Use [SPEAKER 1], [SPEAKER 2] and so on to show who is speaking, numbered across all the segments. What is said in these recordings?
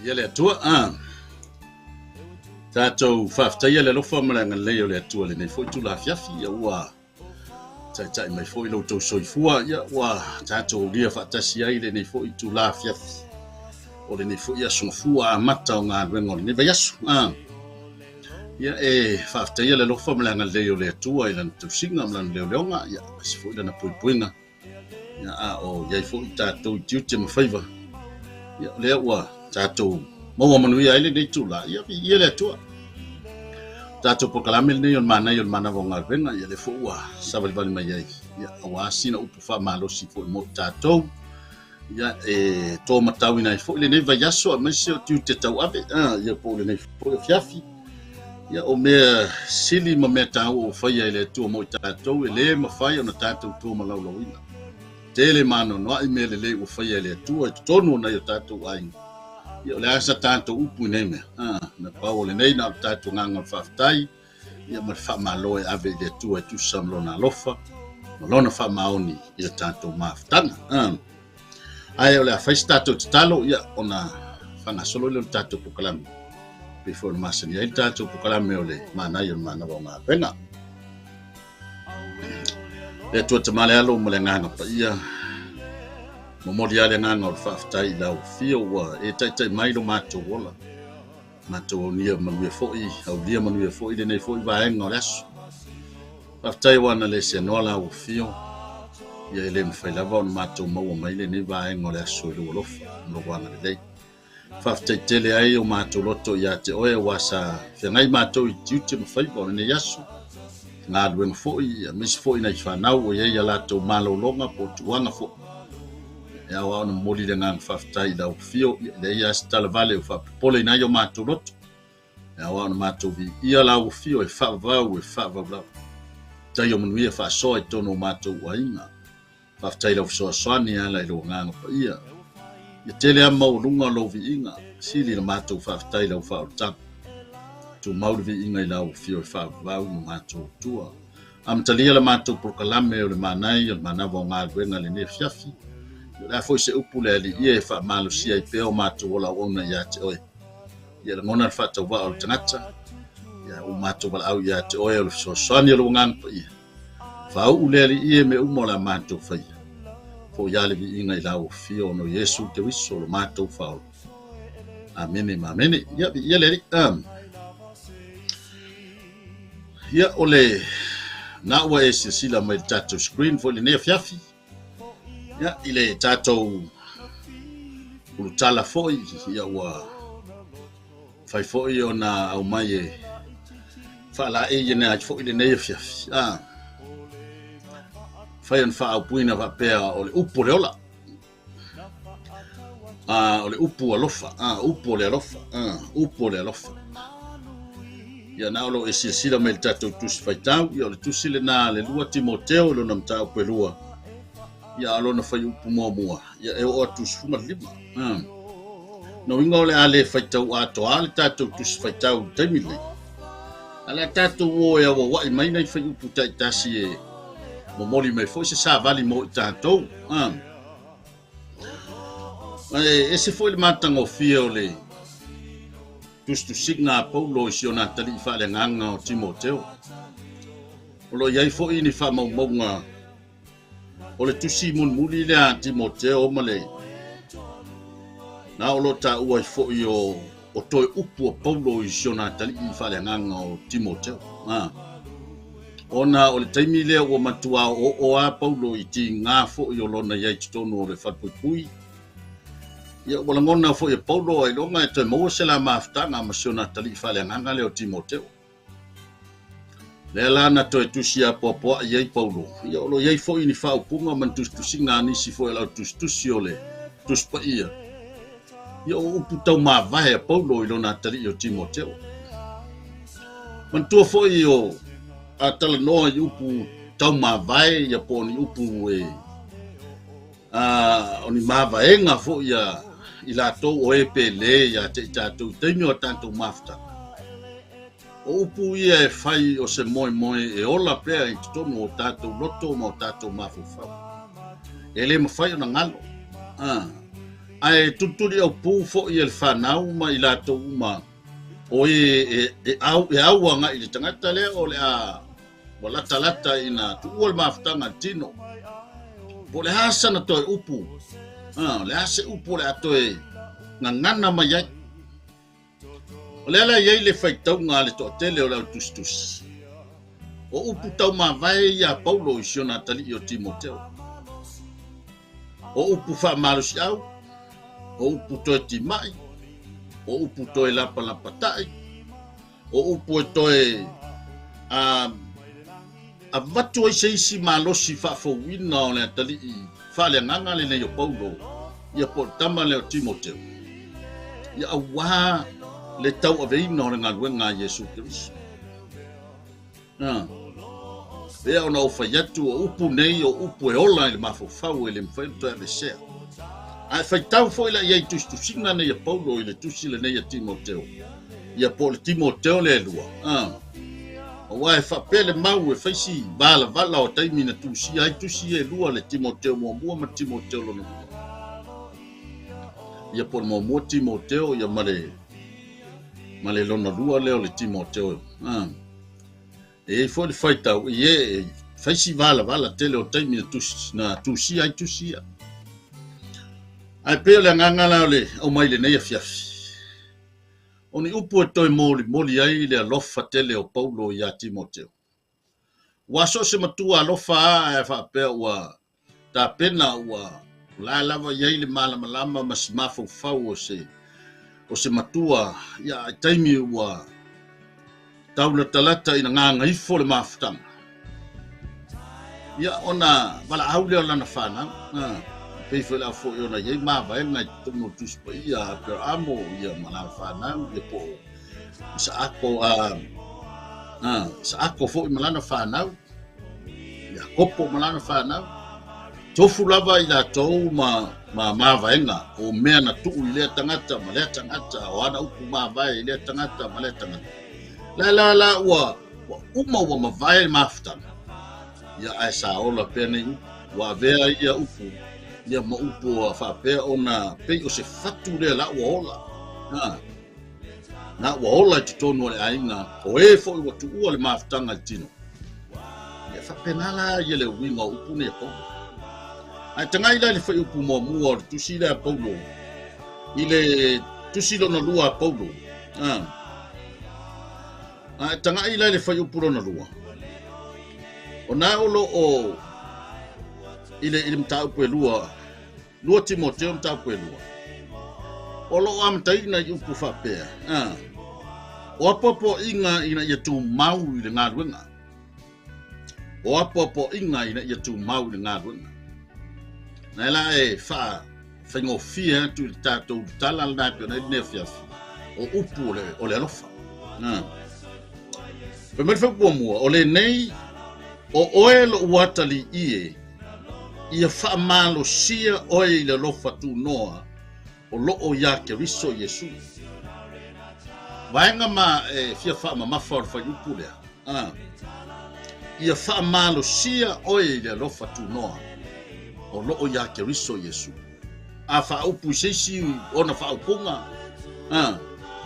[SPEAKER 1] Ia le Atua, a. Tatou faafetaia le alofa ma le agalelei o le Atua i lenei foi itula afiafi, ia ua taitai mai foi lo outou soifua, ia ua tatou aulia faatasi ai lenei foi itula afiafi o lenei foi aso Gafua amata o galuega o lenei vaiaso. A. Ia e faafetaia le alofa ma le agalelei o le Atua i lana tausiga ma lana leoleoga, ia aemaise foi lana puipuiga. Ia, a o i ai foi tatou i tiute ma faiva, ia, o lea ua tatou maua manuia ai lenei itula, ia, viia le Atua. Tatou polokalame lenei o le manaia o le manava o galuega, ia, lea foi ua savalivali mai ai, ia, aua sina upu faamalosi foi mo tatou, ia, e tomatauina ai foi lenei vaiaso, aemaise o tiute tauave, ia, po o lenei foi afiafi. Ia, o mea sili ma mea taua ua faia e le Atua mo i tatou, e lē mafai ona tatou tuamalaulauina. Tele ma anoanoai mea lelei ua faia e le Atua i totonu o nai o tatou aiga. Ia, o le a sa tatou upu i nei mea? Na pau o lenei na o le tatou agaga o le faafetai, ia ma le faamalo e ave i le Atua e tusa ma Lona alofa ma Lona faamaoni i le tatou mafutaga. Ae o le a fai se tatou tatalo, ia, ona faagasolo lea o le tatou polokalame, pei foi ona masani ai le tatou polokalame o le manaia o le manava o galuega. Le Atua Tama le Alo ma le Agaga Paia, momoli lava le agaga o le faafetai i lau afio ua e taitai mai lo matou ola. Matou aulia manuia foi, aulia manuia foi lenei foi vaega o le aso. Faafetai aua na le seanoa lau afio, ia e le mafai lava ona matou maua mai lenei vaega o le aso i lou alofa ma lou agalelei. Faafetai tele ai o matou loto ia te oe aua sa feagai matou i tiute ma faiva o lenei aso, galuega foi, aemaise foi nai fanau ua i ai a latou malologa po o tuaga foi. E ao lava ona momoli le agaga faafetai i lau afio, ia e leai lava se talavale o faapopoleina ai o matou loto. E ao lava ona matou viia lau afio e faavavau e faavavau lava. Tai o manuia faasoa i totonu o matou aiga. Faafetai i lau fesoasoani e ala i lou agaga paia. Ia tele lava maualuga o lou viiga, sili la matou faafetai i lau faaolataga. Tumau le viiga i lau afio e faavavau ma matou Atua. Amatalia la matou polokalame o le manaia o le manava o galuega i lenei afiafi. O le a foi se upu le Alii e faamalosia ai pea o matou ola auauna ia te oe. Ia lagona le faatauvaa o le tagata, ia ua matou valaau ia te oe o le fesoasoani o lou Agaga Paia. Faauu le Alii e mea uma o le a matou faia. Foia le viiga i lau afio ona o Iesu Keriso o lo matou Faaola. Amene ma amene. Ia viia le Alii. Amen. Ia, o le na ua e silasila mai i le tatou screen foi lenei afiafi, ia, i le tatou ulutala foi, ia ua fai foi ona aumai e faalaei ina ai foi lenei afiafi. Ah, fai ona faaupuina faapea o le upu o le ola. A, o le upu alofa, a, upu o le alofa, a, upu o le alofa. Ia na o lo e silasila mai i le tatou tusi faitau, ia o le tusi lena le 2 Timoteo i lona mataupu e 2, ia a o lona fuaiupu muamua, ia e oo atu i 15. A. Na uiga o le a le faitau atoa le tatou tusi faitau i le taimi lenei. A le a tatou o e auauai mai nai fuaiupu taitasi e momoli mai foi se savali mo i tatou. A. E ese foi le matagofie o le tusitusiga a Paulo i si ona atalii faaleagaga o Timoteo. O lo o i ai foi ni faamaumauga o le tusi mulimuli lea a Timoteo ma le na o lo o taua ai foi o toe upu a Paulo i si ona atalii faaleagaga o Timoteo. Ona o le taimi lea ua matua oooo lava Paulo i tiga foi o lona i ai i totonu o le falepuipui. Ia ua lagona foi e Paulo ailoga e toe maua se la mafutaga ma si ona atalii faaleagaga lea o Timoteo. Lea la na toe tusi apoapoai ai Paulo, ia o lo o i ai foi ni faaupuga ma ni tusitusiga a nisi foi o le au tusitusi o le Tusi Paia. Ia o upu taumavae a Paulo i lona atalii o Timoteo. Manatua foi o a talanoa i upu taumavae ia po o ni upu e a o ni mavaega foi a i latou o e pele ia te i tatou i taimi o tatou mafutaga. O upu ia e fai o se moemoe e ola pea i totonu o tatou loto ma o tatou mafaufau. E le mafai ona galo. Ae tulituliaupū foi e le fanau ma i latou uma o e e au e au agai i le tagata lea o le a ua latalata ina tuua le mafutaga i le tino. Po o le a sana toe upu, o le a se upu o le a toe gagana mai ai. O lea la e i ai le faitauga a le toatele o le au tusitusi. O upu taumavae ia a Paulo i si ona atalii o Timoteo. O upu faamalosiau, o upu toe timai, o upu toe lapalapatai, o upu e toe a avatu ai se isi malosi faafouina o le atalii faaleagaga lenei o Paulo, ia po o le tama lea o Timoteo, ia auā le tauaveina o le galuega a Iesu Keriso. Pea ona ou fai atu, o upu nei o upu e ola i le mafaufau e le mafai ona toe aveesea. Ae faitau foi la i ai i tusitusiga nei a Paulo i le tusi lenei a Timoteo, ia po o le Timoteo lea e lua, aua e faapea le mau e fai si valavala o taimi na tusia ai tusi ia e lua, le Timoteo muamua ma le Timoteo lona lua. Ia po o le muamua Timoteo ia ma le ma le lona lua lea o le Timoteo. E i ai foi le faitau, i e fai si valavala tele o taimi na, tusi, na tusia ai tusi ia. Ae pei o le agaga la o le aumai lenei afiafi. O ni upu e toe molimoli ai le alofa tele o Paulo iā Timoteo. Ua so o se matua alofa a ae faapea ua tapena ua la lava i ai le malamalama ma si mafaufau o se o se matua ia i taimi ua taulatalata ina gagaifo le mafutaga ia ona valaau lea o lana fanau pei foi la foi ona i ai mavaega i totonu o le Tusi Paia a Aperamo ia ma lana fanau ia po o Isaako Isaako foi ma lana fanau Iakopo ma lana fanau. Tofu lava i latou ma, ma mavaega o mea na tuu i lea tagata ma lea tagata, o ana upu mavae i lea tagata ma lea tagata. La la la ua, ua uma ua mavae le mafutaga. Ia ae sa ola pea nei upu. Ua avea ia upu, ia ma upu ua faapea ona pei o se fatu lea la ua ola. Ha. Na ua ola i totonu o le aiga, o e foi ua tuua le mafutaga i le tino. Ia faapena la ia le uiga o upu nei a Paulo. Ae tagai la i le fuaiupu muamua o le tusi lea a Paulo, i le tusi lona lua a Paulo. Ae tagai la i le fuaiupu lona lua. O na o lo o i le, i le mataupu e lua, 2 Timoteo mataupu e lua. O lo o amataina i upu faapea, o apoapoaiga ina ia tumau i le galuega. O apoapoaiga ina ia tumau i le galuega. Na la e faa faigofie atu i le tatou tala lena e pei ona i lenei afiafi, o upu o le alofa. Fai mai le fuaiupu muamua, o lenei o oe lou atalii e, ia faamalosia oe i le alofa tunoa o lo o iā Keriso Iesu. Vaega ma e fia faamamafa o le fuaiupu lea, ia faamalosia oe i le alofa tunoa o lo o iā Keriso Iesu. A faaupu i se isi ona faaupuga,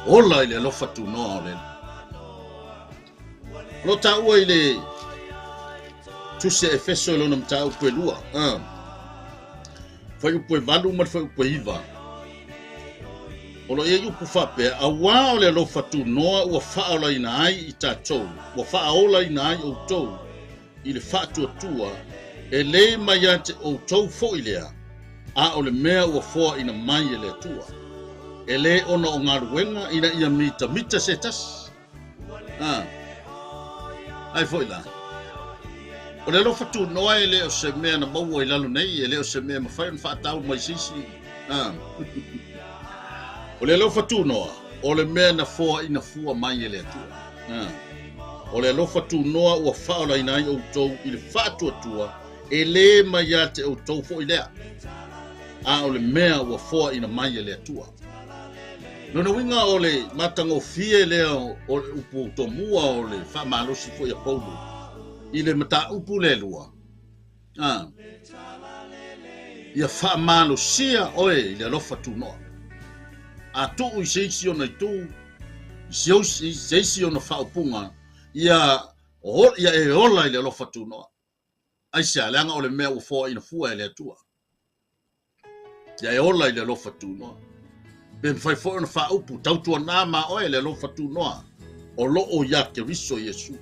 [SPEAKER 1] ola i le alofa tunoa o le Alii. O lo o taua i le Tusi a Efeso i lona mataupu e lua, fuaiupu e 8 ma le fuaiupu e 9. O lo o i ai upu faapea, auā o le alofa tunoa ua faaolaina ai i tatou, ua faaolaina ai outou i le faatuatua, e le mai ia te outou foi lea, a o le mea ua foaina mai e le Atua. E le ona o galuega ina ia mitamita se tasi. Ai foi la. O le alofa tunoa e le o se mea na maua i lalo nei, e le o se mea e mafai ona faatau mai se isi. O le alofa tunoa, o le mea na foaina fua mai e le Atua. O le alofa tunoa ua faaolaina ai outou i le faatuatua, e le mai ia te outou foi lea, a o le mea ua foaina mai e le Atua. Lona uiga o le matagofie lea o le upu tomua o le faamalosi foi a Paulo i le mataupu lea lua. Ia faamalosia oe i le alofa tunoa. A tuu i se isi ona itu, i se isi ona faaupuga, ia e ola i le alofa tunoa. Aisea, leaga o le mea ua foaina fua e le Atua. Ia e ola i le alofa tunoa. Pe mafai foi ona faaupu, tautuana ma oe le alofa tunoa o loo ia Keriso Iesu.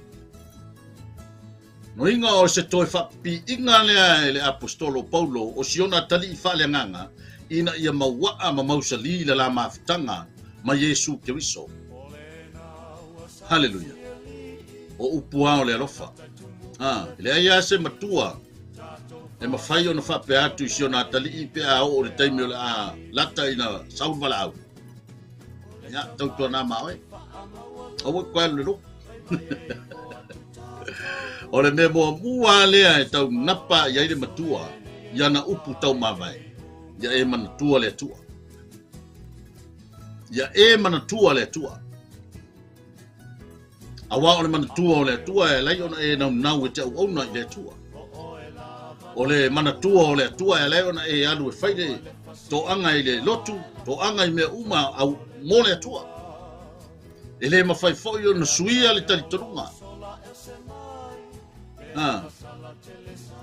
[SPEAKER 1] Noiga o se toe faapipiiga lea e le apostolo Paulo o siona tali'i faaleagaga ina ia maua'a ma mausali le la mafutaga ma Iesu Keriso. Haleluia. O upu a o le alofa. Leai lava se matua e mafai ona faapea atu i siona atalii pe a oo i le taimi o le a lata ina sau le valaau. Ia, tautuana ma oe. Aua e koe alu i le lotu. O le mea muamua lea e taunapa i ai le matua i ana upu taumavae, ia e manatua le Atua. Ia e manatua le Atua. Auā o le manatua o le Atua e ala ai ona e naunau e te auauna i le Atua. O le manatua o le Atua e ala ai ona e alu e fai le toaga i le lotu, toaga i mea uma au mo le Atua. E le mafai foi ona suia le talitonuga.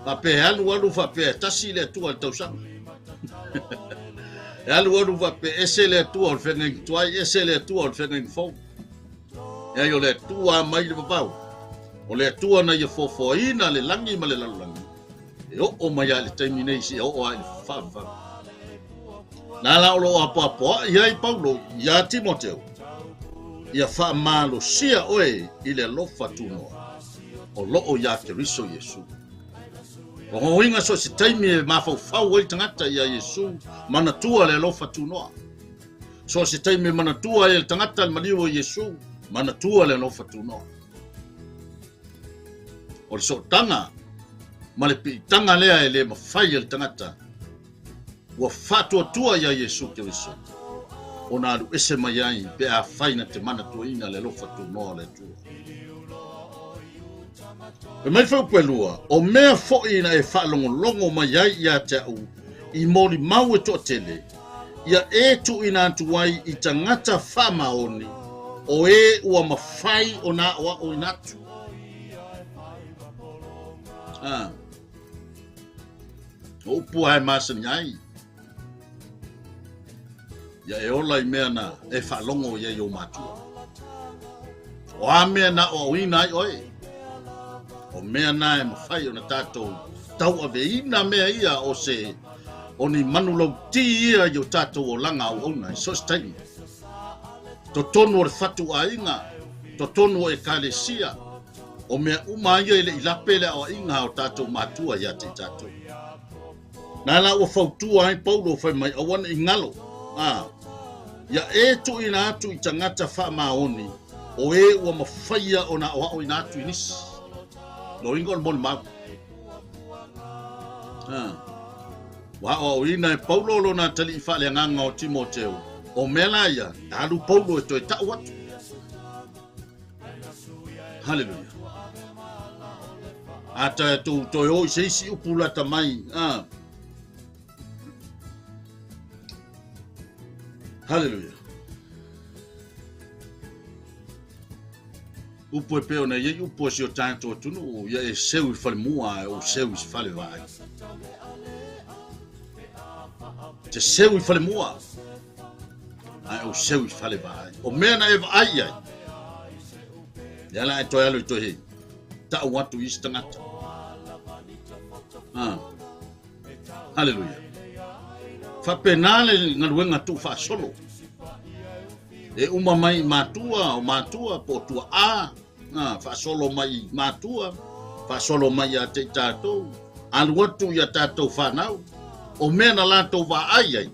[SPEAKER 1] Faapea e alu alu faapea e tasi le Atua i le tausaga. E alu alu faapea ese le Atua o le feagaiga tuai, ese le Atua o le feagaiga fou. Leai, o le Atua mai le vavau. O le Atua na ia foafoaina le lagi ma le lalolagi. E oo mai lava i le taimi nei seia oo lava i le faavavau. Na la o lo o apoapoai ai Paulo iā Timoteo, ia faamalosia oe i le alofa tunoa o loo iā Keriso Iesu. O uiga so o se taimi e mafaufau ai le tagata iā Iesu, manatua le alofa tunoa. So o se taimi e manatua ai le tagata le maliu o Iesu, manatua le alofa tunoa. O le sootaga ma le piitaga lea e le mafai e le tagata ua faatuatua iā Iesu Keriso ona alu ese mai ai pe afai na te manatuaina le alofa tunoa o le Atua. Fai mai le fuaiupu e lua, o mea foi na e faalogologo mai ai ia te au i molimau e toatele, ia e tuuina atu ai i tagata faamaoni o e ua mafai ona aoaoina atu. O upu lava e masani ai, ia e ola i mea na e faalogo i ai ou matua. O a mea na aoaoina ai oe, o mea na e mafai ona tatou tauaveina mea ia o se o ni manulauti ia i o tatou olaga auauna i so o se taimi. Totonu o le fatuaiga, totonu o ekalesia, o mea uma ia e le i lape le aoaiga a o tatou matua ia te i tatou. Na la ua fautua ai Paulo fai mai, aua ne i galo, ia e tuuina atu i tagata faamaoni o e ua mafaia ona aoaoina atu i nisi. Loiga o le molimau. Ua aoaoina e Paulo lona atalii faaleagaga o Timoteo, o mea la ia, e alu Paulo e toe tau atu. Haleluia. A tatou toe o i se isi upu lata mai. Haleluia. Upu e pei ona i ai upu a si o tatou atunuu, ia e seu i falemua ae ou seu i se fale vaai. Te seu i falemua ae ou seu i fale vaai. O mea na e vaai i ai, lea la e toe alu i toe hei, tau atu i isi tagata. Haleluia. Faapena le galuega tuufaasolo. E uma mai i matua, o matua, po o tuaa, faasolo mai i matua, faasolo mai ia te i tatou, alu atu ia tatou fanau, o mea na latou vaai ai,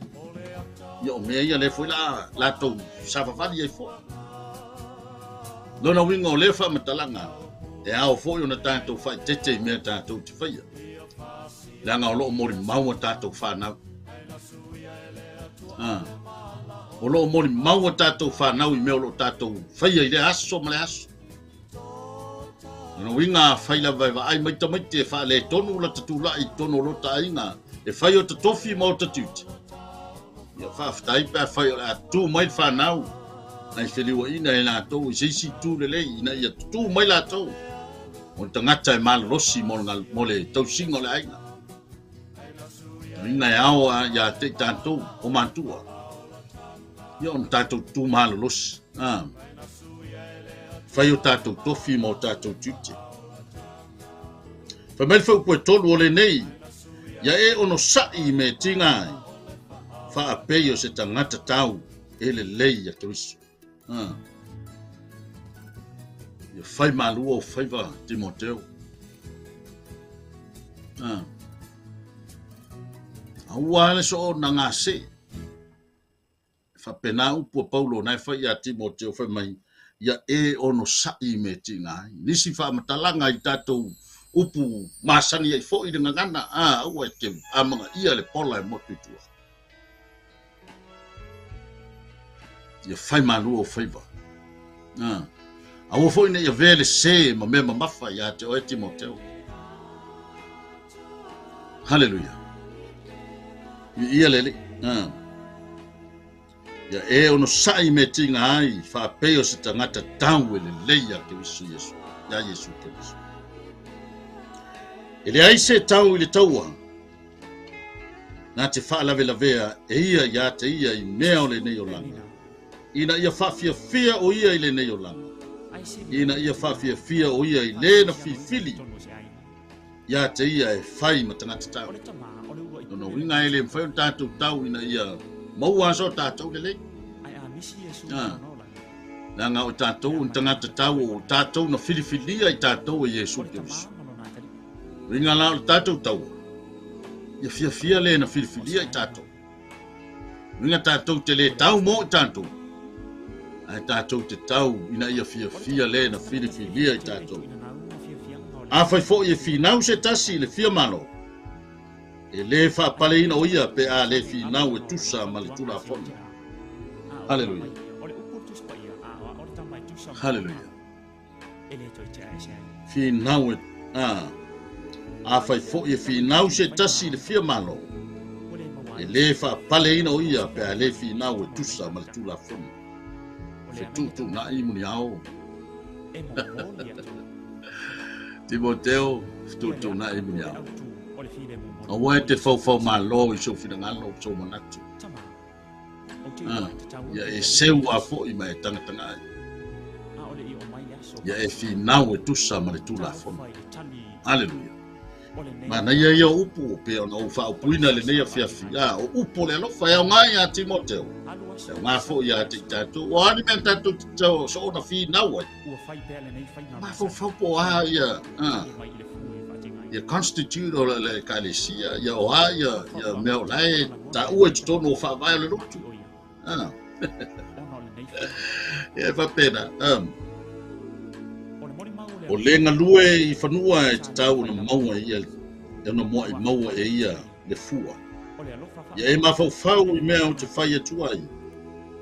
[SPEAKER 1] ia o mea ia lea foi la latou savavali ai foi. Lona uiga o lea faamatalaga, e ao foi ona tatou faaeteete i mea tatou te faia, leaga o loo molimau a tatou fanau. O loo molimau a tatou fanau i mea o loo tatou faia i lea aso ma lea aso. Lona uiga afai lava e vaai mai tamaiti e faaletonu lata tulai i totonu o lota aiga, E fai o ta tofi ma o ta tiute. Ia faafetai pe afai o le a tu mai le fanau nai feliuaina e latou i se isi itu lelei ina ia tutū mai latou o le tagata e malolosi mo le tausiga o le aiga. Ina e ao ia te i tatou o matua. Ia ona tatou tutū malolosi. Fai o tatou tofi ma o tatou tiute. Fai mai le fuaiupu e 3 o lenei, ia e onosa'i i mea e tiga ai, faapei o se tagata tau e lelei ia Keriso. Ia fai malua o faiva Timoteo. Aua le so na ngase. Faapena upu a Paulo na e fai ia Timoteo fai mai, ia e onosa'i i mea e tiga ai. Nisi faamatalaga i tatou upu masani ai foi le gagana, aua e te amagaia le pola e motu i tua. Ia fai malua o faiva. Aua foi ne i avea le se ma mea mamafa ia te oe Timoteo. Haleluia. Ia le Alii. Ia e onosa'i i mea tiga ai, faapei o se tagata tau e lelei ia Keriso Iesu, ia Iesu Keriso. E leai se tau i le taua, na te faalavelavea e ia ia te ia i mea o lenei olaga, ina ia faafiafia o ia i lenei olaga, ina ia faafiafia o ia i le na filifili ia te ia e fai ma tagata tau. Lona uiga e le mafai ona tatou tau ina ia maua so tatou lelei. Leaga o tatou ni tagata tau o tatou na filifilia i tatou e Iesu Keriso. Uiga la o le tatou taua, ia fiafia le na filifilia i tatou. Uiga tatou te le tau mo i tatou, ae tatou te tau ina ia fiafia le na filifilia i tatou. Afai foi e finau se tasi i le fia malo, e le faapaleina o ia pe a le finau e tusa ma le Tulafono. Haleluia. Haleluia. Finau e afai foi e finau se tasi i le fia malo, e le faapaleina o ia pe a le finau e tusa ma le Tulafono. Fetuutuunai muniao. Timoteo, fetuutuunai muniao. Aua e te faufau malo i sou finagalo, sou manatu. Ia e seu a foi ma e tagataga ai. Ia e finau e tusa ma le Tulafono. Aleluia. Manaia ia o upu pe ona ou faaupuina lenei afiafi. O upu o le alofa e aoga ia Timoteo. E aoga foi ia te i tatou. O a ni mea tatou te soona finau ai. Mafaufau po o a ia ia constitute o le ekalesia, ia o a ia ia mea o la e taua i totonu o faavae o le lotu. Ia e faapena. O le galue i fanua e tatau ona maua e ia, e ona mua'i maua e ia le fua. Ia e mafaufau i mea ou te fai atu ai,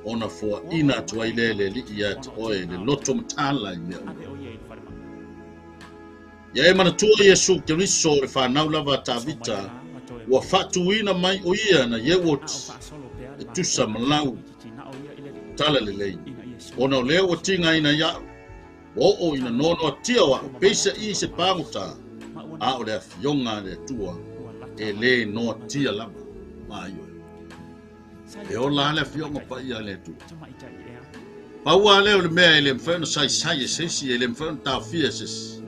[SPEAKER 1] ona foaina atu ai lea e le Alii ia te oe le loto mataala i mea uma. Ia e manatua Iesu Keriso le fanau lava a Tavita, ua faatuina mai o ia na ieuoti e tusa ma lau talalelei, ona o lea ua tigaina iaʻu, ua oo ina noanoatia o a'u peisaʻi se pagota, a o le afioga a le Atua e le noatia lava. Maioe. E ola lava le afioga paia a le Atua. Pau lava lea o le mea e le mafai ona saisai e se isi, e le mafai ona taofia e se isi,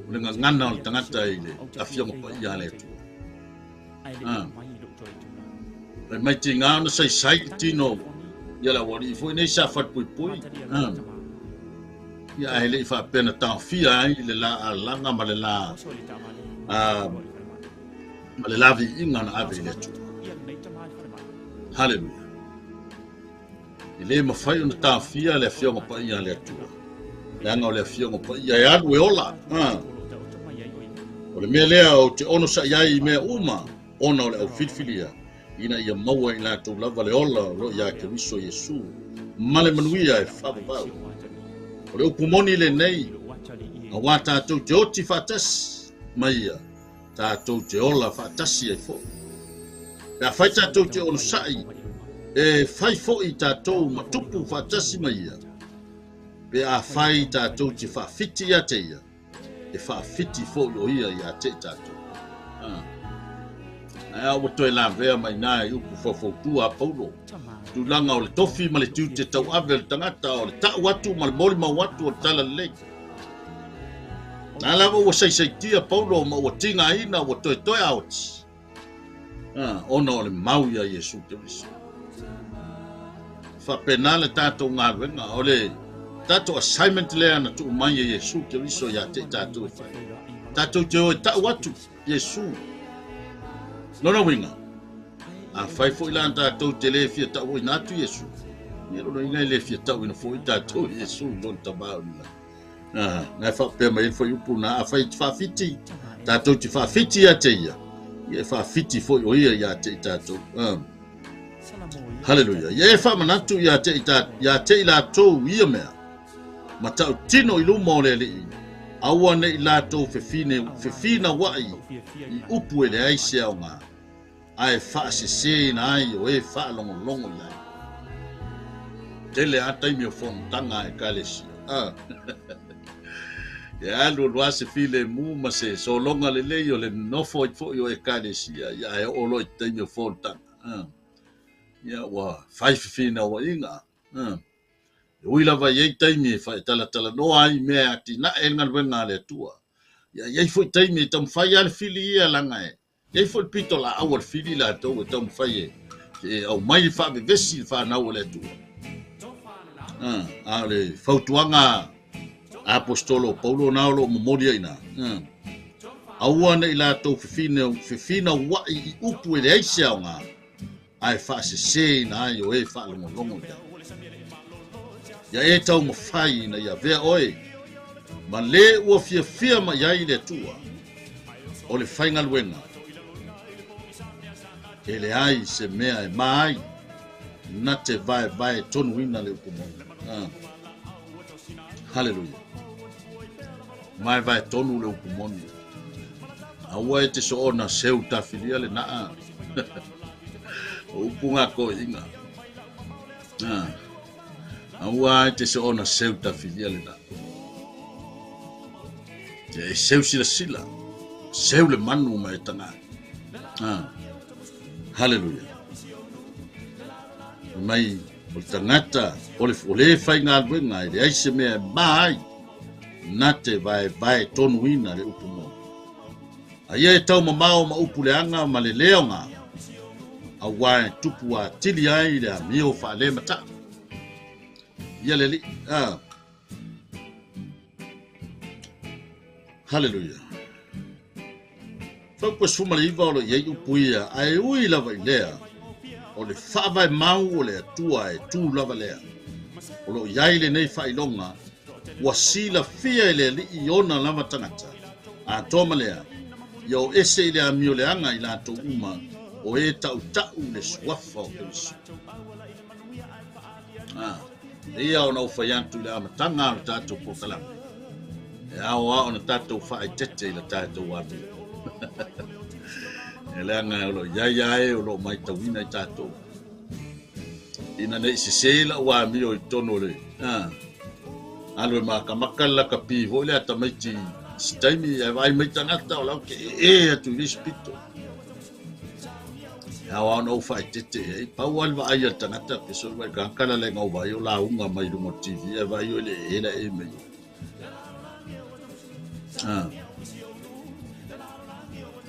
[SPEAKER 1] o le gagana o le tagata i le afioga paia a le Atua. Fai mai tiga ona saisai le tino ia le aualii foi nei sa falepuipui. Ia ae le i faapea na taofia ai le la alaga ma le la ma le la viiga na ave i le Atua. Haleluia. E le mafai ona taofia le afioga paia a le Atua. Leaga o le afioga paia e alu e ola. O le mea lea ou te onosa'i ai i mea uma ona o le aufilifilia, ina ia maua i latou lava le ola o lo o ia Keriso Iesu ma le manuia e faavavau. O le upu moni lenei, auā tatou te oti faatasi ma ia. Tatou te ola faatasi ai foi. Pe afai tatou te onosai, e fai foi tatou ma tupu faatasi ma ia. Pe afai tatou te faafiti ia te ia, e faafiti foi o ia ia te i tatou. Ah. Ae a ua toe lavea mai na i upu faufautua a Paulo. Tulaga o le tofi ma le tiute tauave o le tagata, o le tau atu ma le molimau atu o le tala lelei. Na lava ua saisaitia Paulo ma ua tigaina ua toetoe aoti. Ah, ona o le mau ia Iesu Keriso. Faapena le tatou galuega, o le tatou assignment lea na tuu mai e Iesu Keriso ia te i tatou e fai. Tatou te o e tau atu Iesu. Lona uiga, afai foi la tatou te le fia tauina atu Iesu, ia lona uiga e le fia tauina foi tatou Iesu i lona Tama o le lagi. Ah, na e faapea mai ai le fuaiupu na, afai e te faafiti, tatou te faafiti ia te ia, ia e faafiti foi o ia ia te i tatou. Ah. Haleluia. Ia e faamanatu ia te i, ta, ia te i latou ia mea, ma tautino i luma o le Alii, aua ne i latou fefine, fefinauai i upu e leai se aoga, ae faaseseina ai o e faalogologo i ai. Tele a taimi o fonotaga a Ekalesia. Ah. E alu alu lava se filemu ma se sologa lelei o le nofo ai foi o Ekalesia, ia ae oo loa i taimi o fonotaga. Ah. Ia ua fai fefinauaiga. Ah. E ui lava i ai taimi e faatalatalanoa ai i mea e atinae ai le galuega a le Atua. Ia i ai foi taimi e taumafai lava le fili ia leaga e i ai foi le pitolaau a le fili latou e taumafai e, e aumai le faavevesi i le fanau a le Atua. Ah, a o le fautuaga a Apostolo o Paulo na o lo o momoli ai ina. Ah. Aua ne i latou fefinauai i upu e leai se aoga, ae faaseseina ai o e faalogologo i ai. Ia e taumafai ina ia avea oe ma le ua fiafia mai ai le Atua o le faigaluega, e leai se mea e ma ai na te vaevae tonuina le upu moni. Ah. Haleluia. Vaevae tonu le upu moni. Aua e te soona seu tafilia le naa. O upu ngā koiinga. Ah. Aua e te soona seu tafilia le naa. Ia e seu silasila, seu le manu ma e taga. Ah. Haleluia. Mai o le tagata o le, o le faigaluega e leai se mea e ma ai, na te vaevae tonuina le upu moni. A ia e taumamao ma upu leaga ma le le aoga, auā e tupu atili ai le amio faalemataʻu. Ia le Alii. Ah. Haleluia. Fuaiupu 19 o lo o i ai upu ia, ae ui lava i lea, o le faavae mau o le Atua e tu lava lea. O lo o i ai lenei faailoga ua silafia e le Alii i ona lava tagata, atoa ma lea, ia o ese i le amio leaga i latou uma o e tautau le suafa o Keriso. Ah, ia ona ou fai atu i le amataga o le tatou polokalame, e ao lava ona tatou faaeteete i le tatou amio. E leaga o lo o i ai lava e o lo o matauina i tatou. Ina ne i sese lau amio i totonu o le ah, alu e makamaka le lakapi foi lea tamaiti i se taimi ae vaai mai tagata o la ou te ee atu i le isi pito. E ao lava ona ou faaeteete i ai. Pau lava le vaai a le tagata, pe soo le vaai kala le ngau vaai o lauga mai luga o le TV ae vaai o le ee la ee mai. Ah.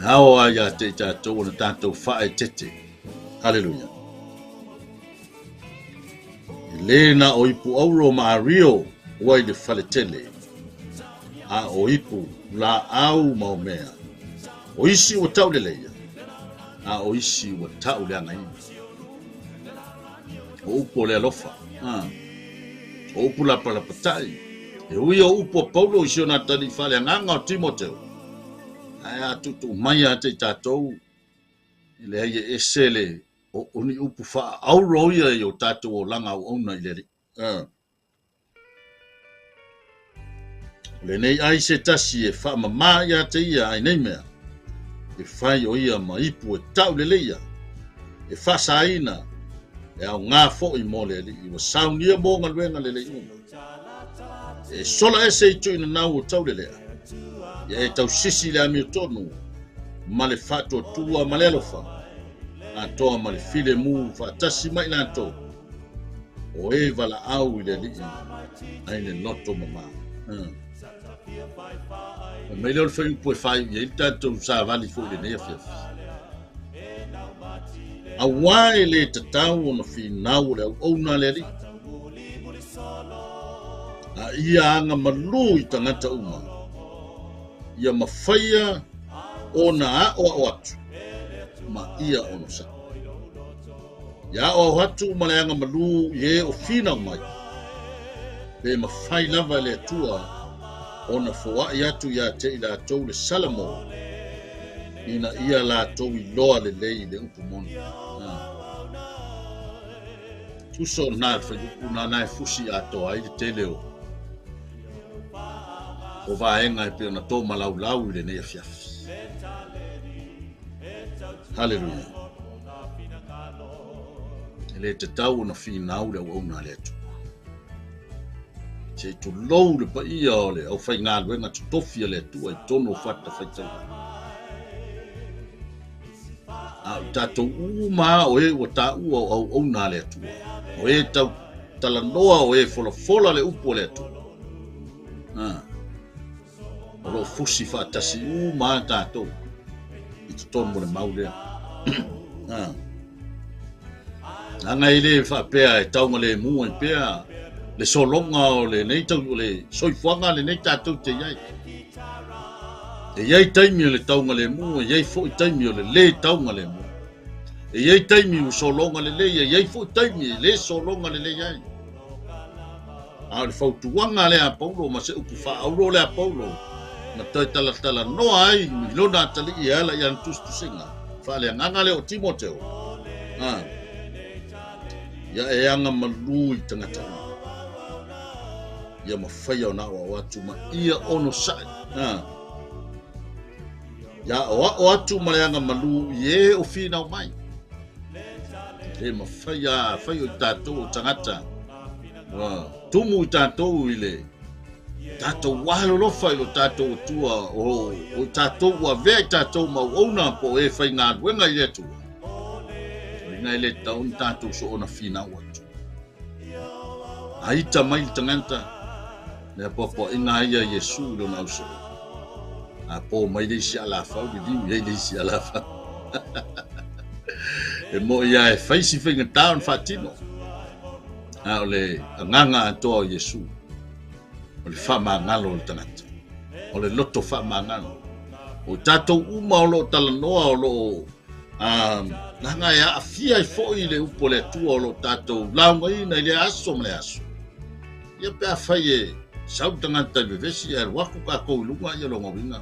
[SPEAKER 1] E ao lava ia te i tatou ona tatou faaeteete. Haleluia. E le na o ipu auro ma ario ua i le faletele, a o ipu laau ma o mea. O isi ua tau leleia, a o isi ua tau leagaina. O upu o le alofa, a o upu lapalapatai, e ui o upu a Paulo i si ona atalii faaleagaga o Timoteo, ae a tuutuu mai ia te i tatou, e leai e ese le o ni upu faaauro ia i o tatou olaga auauna i le Alii. O lenei ai se tasi e faamamā ia te ia ai nei mea, E fai o ia ma ipu e tauleleia, e faasaina, e aoga foi mo le Alii, ua saunia mo galuega lelei uma. E sola ese i tuuinanau o taulelea, ia e tausisi i le amiotonu ma le faatuatua ma le alofa, atoa ma le filemu faatasi ma i latou, o e valaau i le Alii ai le loto mamā. Fai mai lea o le fuaiupu e faaiu i ai le tatou savali foi i lenei afiafi. Auā e le tatau ona finau o le auauna a le Alii, a ia aga malū i tagata uma, ia mafaia ona aoao atu ma ia onosai. Ia aoao atu ma le aga malū i e o finau mai, pe mafai lava e le Atua ona foai atu ia te i latou le Salamo, ina ia latou iloa lelei le upu moni. Tusa o lena fuaiupu na e fusi atoa ai le tele o vaega e pei ona tōmalaulau i lenei afiafi. Haleluia. E le tatau ona finau le auauna a le Atua. Se i tulou le paia o le aufaigaluega totofi a le Atua i totonu o fatafaitaulaga. A o tatou uma o e ua taua o auauna a le Atua, o e tau talanoa, o e folafola le upu a le Atua. O lo o fusi faatasi uma a tatou i totonu o le mau lea. Leaga e le faapea e taugalemu ai pea le sologa o lenei tau, o le soifuaga lenei tatou te i ai. E i ai taimi o le taugalemu, e i ai foi taimi o le lē taugalemu. E i ai taimi ua sologa lelei, e i ai foi taimi e lē sologa lelei ai. A o le fautuaga lea a Paulo ma se upu faaauro lea a Paulo na toe talatalanoa ai i lona atalii e ala i ana tusitusiga faaleagaga lea o Timoteo. Ia e aga malū i tagata uma, ia mafaia ona aoao atu ma ia onosai. Ia aoao atu ma le aga malū i e o finau mai. E le mafai a fai o i tatou o tagata ua tumu i tatou i le tatou alolofa i lo tatou Atua, o i tatou ua avea i tatou ma auauna po o e faigaluega i le Atua. O ina e le tatau ona tatou soona finau atu. A ita mai le tagata, le apoapoaiga a ia Iesu i lona ausoo. A po mai le isi alafau, liliu i ai le isi alafau. E moi lava e fai si faigata ona faatino. A o le agaga atoa o Iesu, o le faamagalo o le tagata, o le loto faamagalo. O tatou uma o lo o talanoa, o lo o leaga e aafia ai foi le upu o le Atua o lo o tatou laugaina i lea aso ma le aso. Ia pe afai e sau le tagata i vevesi ae alu atu tatou i luga, ia lona uiga,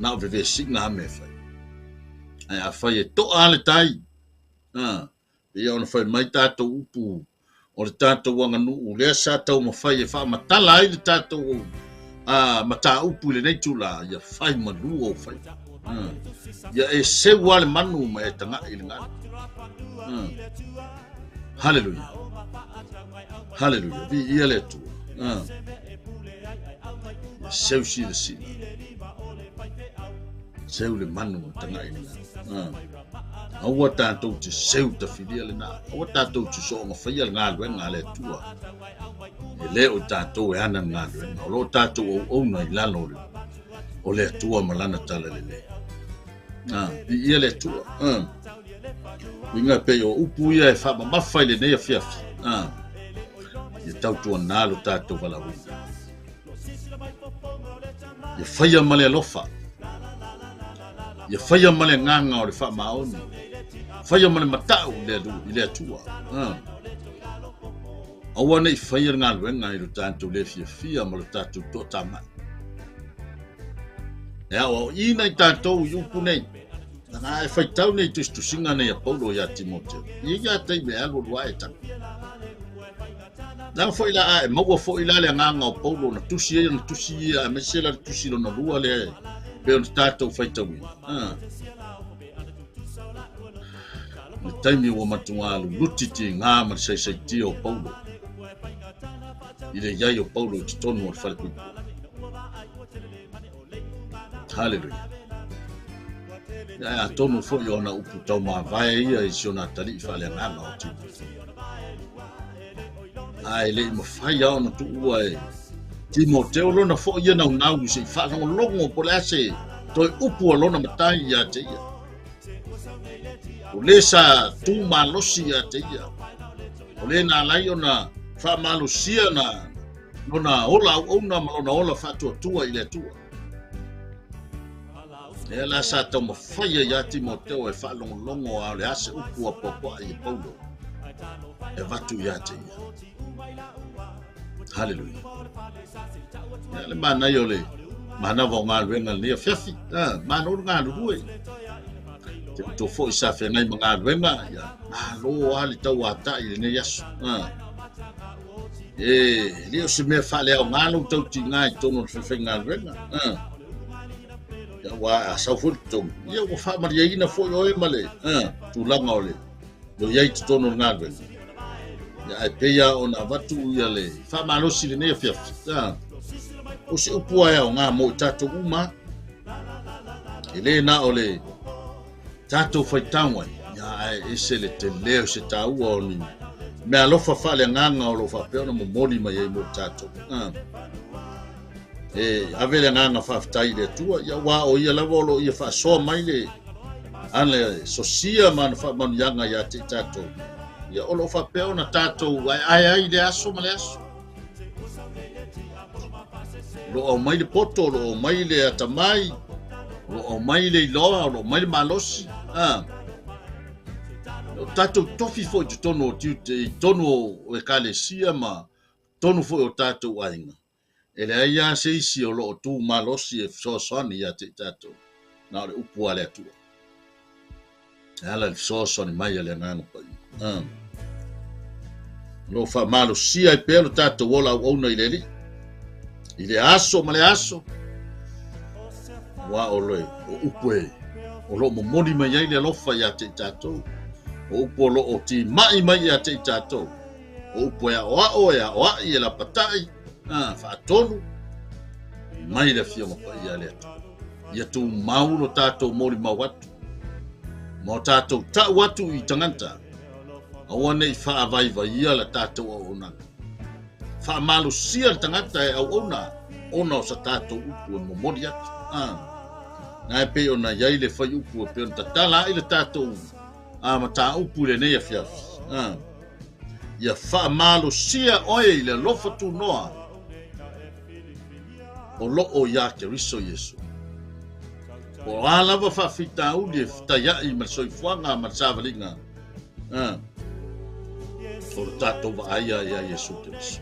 [SPEAKER 1] na o vevesiga lava mea e fai. Ae afai e to'a le tai, pei ona fai mai tatou upu o le tatou aganuu lea sa taumafai e faamatala ai le tatou mataupu i lenei itula, ia fai malu ou faiva. Ia e seu lava le manu ma e taga'i i le galu. Haleluia. Haleluia. Viia le Atua. Ia seu silasila. Seu le manu ma taga'i i le galu. Aua tatou te seu tafilia lena. Aua tatou te soonga faia le galuega a le Atua. E le o tatou e ana le galuega. O lo o tatou auauna i lalo o le Atua ma lana talalelei. Viia le Atua. Uiga pei o upu ia e faamamafa i lenei afiafi. Ia tautuana lo tatou valaauina. Ia faia ma le alofa. Ia faia ma le agaga o le faamaoni. Faia ma le matau i le Atua. Aua ne i faia le galuega i lo tatou le fiafia ma lo tatou toatamai. E aoaoina i tatou i upu nei. Leaga e faitau nei tusitusiga nei a Paulo ia Timoteo. E i ai lava taimi e alu alu ae tago. Leaga foi la a e maua foi la le agaga o Paulo na tusi ai ona tusi ia, aemaise la le tusi lona lua lea Pei ona tatou faitauina, le taimi ua matuā luluti tigā ma le saisaitia o Paulo i le i ai o Paulo i totonu o le falepuipui. Haleluia. Ia, atonu foi o ana upu taumavae ia i si ona atalii faaleagaga o Timoteo. Ae le i mafai lava ona tuua e Timoteo lona foi ia naunau se i faalogologo po o le a se toe upu a lona matai ia te ia. O le sa tu malosi ia te ia. O le na ala ai ona faamalosia na lona ola auauna ma lona ola faatuatua i le Atua. Lea la sa taumafai ai ia Timoteo e faalogologo a o le a se upu a puapua'i e Paulo e avatu ia te ia. Haleluia. Ia le manaia o le manava o galuega lenei afiafi. Ah, malo le galulue. Te outou foi sa feagai ma galuega, ia, malo lava le tauata'i i lenei aso. Ah. E le o se mea faaleaoga lou tautiga i totonu o le falefaigaluega. Ah. Ia, ua a sau foi le totogi, ia ua faamalieina foi oe ma le tulaga o le lo i ai i totonu o le galuega. Ia, ae pei lava ona avatu ia le faamalosi i lenei afiafi. O se upu lava e aoga mo i tatou uma. E le na o le tatou faitau ai, ia, ae ese le tele o se taua o ni meaalofa faaleagaga o lo o faapea ona momoli mai ai mo i tatou. E ave le agaga faafetai i le Atua, ia aua o ia lava o lo o ia faasoa mai le ana sosia ma ana faamanuiaga ia te i tatou. Ia o lo o faapea ona tatou aeae ai i le aso ma le aso. O lo o aumai le poto, o lo o aumai le atamai, o lo o aumai le iloa, o lo o aumai le malosi. O tatou tofi foi i totonu o tiute, i totonu o ekalesia ma totonu foi o tatou aiga. E leai lava se isi o lo o tu malosi e fesoasoani ia te i tatou, na o le upu a le Atua. E ala i le fesoasoani mai a le Agaga Paia. O lo o faamalosia ai pea lo tatou ola auauna i le Alii, i le aso ma le aso, aua o le o upu e o lo o momoli mai ai le alofa ia te i tatou, o upu o lo o timai mai ia te i tatou, o upu e aoao, e aoai, e lapatai, faatonu mai le Afioga Paia a le Atua. Ia tumau lo tatou molimau atu, ma o tatou tau atu i tagata, aua ne i faavaivaia la tatou auaunaga. Faamalosia le tagata e auauna ona o sa tatou upu e momoli atu. Na e pei ona i ai le faiupu e pei ona tatala ai le tatou mataupu i lenei afiafi. Ia faamalosia oe i le alofa tunoa o lo o iā Keriso Iesu. Po o a lava faafitauli e fetaiai ma le soifuaga ma le savaliga, o le tatou vaai lava iā Iesu Keriso.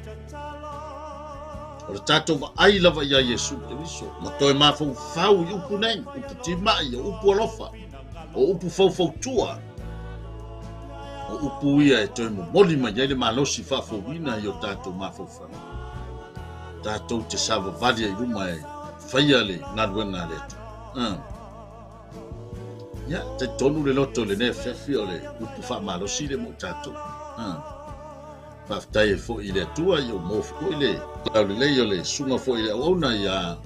[SPEAKER 1] O le tatou vaai lava iā Iesu Keriso, ma toe mafaufau i upu nei, upu timai, o upu alofa, o upu faufautua, o upu ia e toe momoli mai ai le malosi faafouina i o tatou mafaufau. Tatou te savavali ai i luma e faia le galuega a le Atua. Ia, talitonu le loto i lenei afiafi o le upu faamalosi lea mo tatou. Faafetai ai foi i le Atua, ia ua maua foi le taulelei o le susuga foi i le auauna ia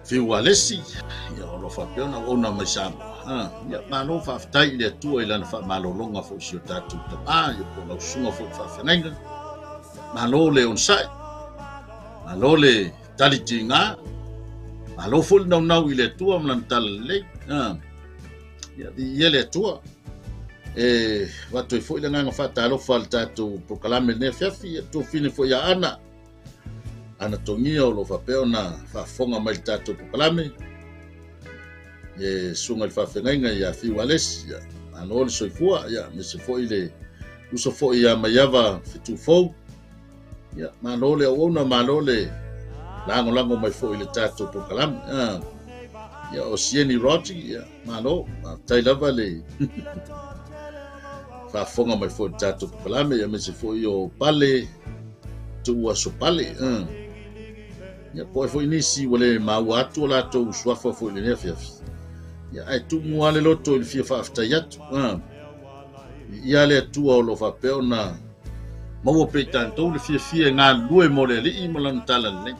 [SPEAKER 1] Fiu Alesi, ia o lo o faapea ona auauna mai Samoa. Ia, malo faafetai i le Atua i lana faamalologa foi i si o tatou tamā, ia po o lau susuga foi i le faafeagaiga. Malo le onosai, malo le tali tiga, malo foi le naunau i le Atua ma lana talalelei. Ia, viia le Atua. E avatu ai foi le agaga faatalofa i le tatou polokalame i lenei afiafi, ia tuafine foi ia Ana, Ana Togia o lo o faapea ona faafofoga mai i le tatou polokalame, e susuga i le faafeagaiga ia Fiu Alesi, ia, malo le soifua, ia, aemaise foi le uso foi ia Maiava Fetufou, ia, malo le auauna, malo le lagolago mai foi i le tatou polokalame. Ia, o Sieni Roger, ia, malo, faafetai lava le faafofoga mai foi i le tatou polokalame, ia, aemaise foi o Pale, Tuua Sopale. Ia po ai foi nisi ua le maua atu o latou suafa foi i lenei afiafi. Ia ae tumu lava le loto i le fia faafetai atu. Viia le Atua o lo o faapea ona maua pea i tatou le fiafia e galulue mo le Alii ma lana talalelei.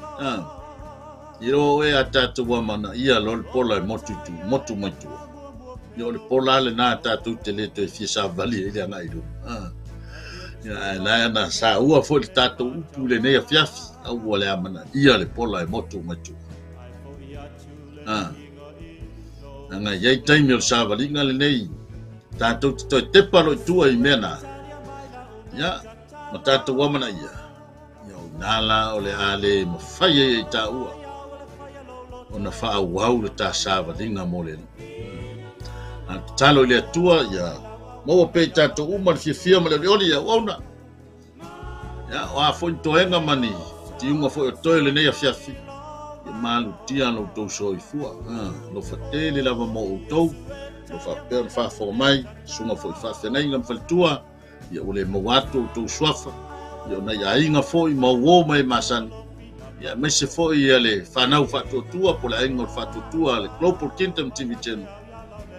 [SPEAKER 1] Iloa oe a tatou amanaia loa le pola e motu i tu, motu mai tua. Ia o le pola lena tatou te le toe fia savali ai le agai i luma. Ia ae la ana saua foi le tatou upu i lenei afiafi, aua le amanaia le pola e motu mai tua. Leaga e i ai taimi o le savaliga lenei, tatou te toe tepa loa i tua i mea na, ia, ma tatou amanaia, ia o ina la o le a le mafai ai e i taua ona faaauau le ta savaliga mo le Alii. A tatalo i le Atua, ia maua pea i tatou uma le fiafia ma le olioli i auauna. Ia, o a foi ni toega ma ni tiuga foi o toe o lenei afiafi, ia malutia lo outou soifua. Alofa tele lava mo outou, o faapea ona faafofoga mai, susuga foi i faafeagaiga ma faletua, ia ua le maua atu outou suafa, ia o nai aiga foi ma uo mai masani, ia aemaise foi ia le fanau faatuatua po o le aiga o le faatuatua le Global Kingdom TV Channel.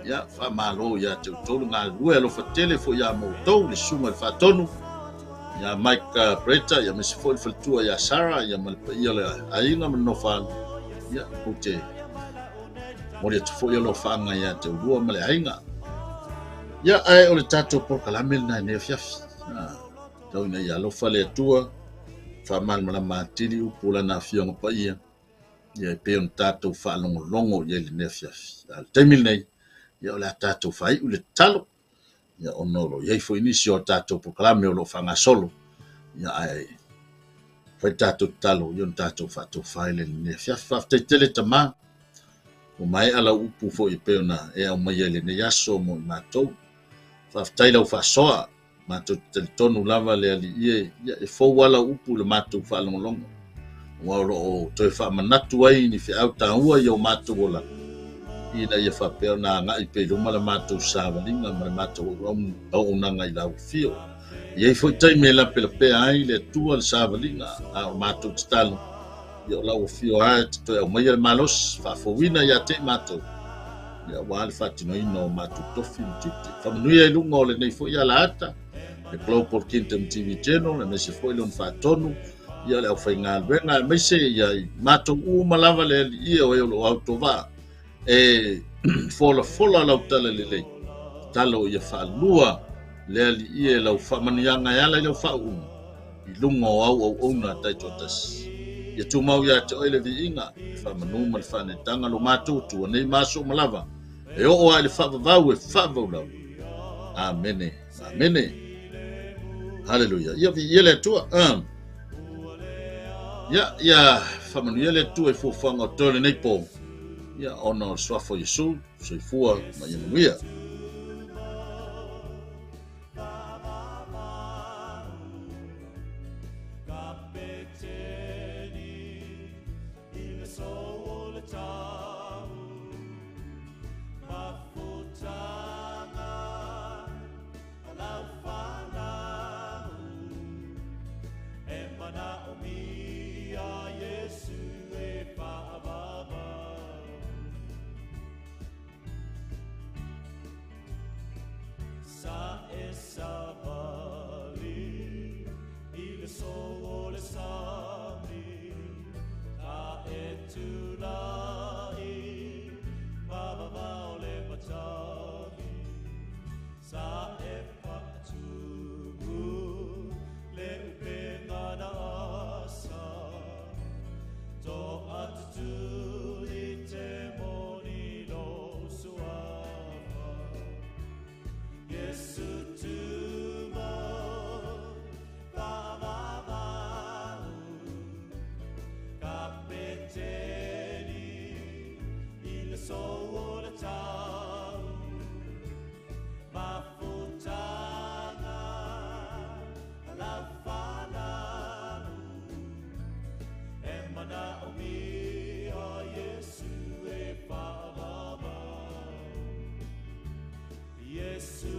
[SPEAKER 1] Ia, faamalo ia te outou le galulue, alofa tele foi ia ma outou le susuga i le faatonu, ia Mike Bretta, ia aemaise foi le faletua ia Sarah, ia ma le paia o le aiga ma le nofoalu. Ia, ou te momoli atu foi alofaaga ia te oulua ma le aiga. Ia, ae o le tatou polokalame lena i lenei afiafi. Tau ina ia alofa le Atua, faamalamalama atili upu o lana Afioga Paia, ia e pei ona tatou faalogologo i ai i lenei afiafi. A o le taimi lenei, ia o le a tatou faaiu le tatalo, ia ona o lo o i ai foi nisi o tatou polokalame o lo o faagasolo, ia ae fai le tatou tatalo, ia ona tatou faatofa ai lea i lenei afiafi. Faafetai tele Tama, ua maea lau upu foi e pei ona e aumaia i lenei aso mo i matou. Faafetai lau faasoa, matou te talitonu lava le Alii e, ia, e fou lava lau upu i le matou faalogologo, aua o lo o toe faamanatu ai ni feau taua i o matou olaga, ina ia faapea ona agai pea i luma le matou savaliga ma le matou auaunaga i lau afio. E i ai foi taimi e lapelapea ai le Atua le savaliga, a o matou tatalo, ia o lau afio lava e te toe aumaia le malosi, faafouina ia te i matou, ia aua le faatinoina o matou tofi ma tiute. Faamanuia i luga o lenei foi alaata, le Global Kingdom TV Channel, aemaise foi lona faatonu, ia le aufaigaluega, aemaise ia i matou uma lava le Alii e o e o lo o autovaa, e folafola lau talalelei, tatalo ia faalua le Alii e lau faamanuiaga e ala i lau faauuga, i luga o au auauna taitoatasi. Ia tumau ia te oe le viiga, le faamanu ma le faaneetaga lo matou Atua nei ma aso uma lava, e oo lava i le faavavau e faavavau lava. Amene, amene. Haleluia. Ia viia le Atua. Ia, ia faamanuia le Atua i fuafuaga o toe lenei po. Ia, ona o le suafa o Iesu, soifua ma ia manuia.
[SPEAKER 2] Yes.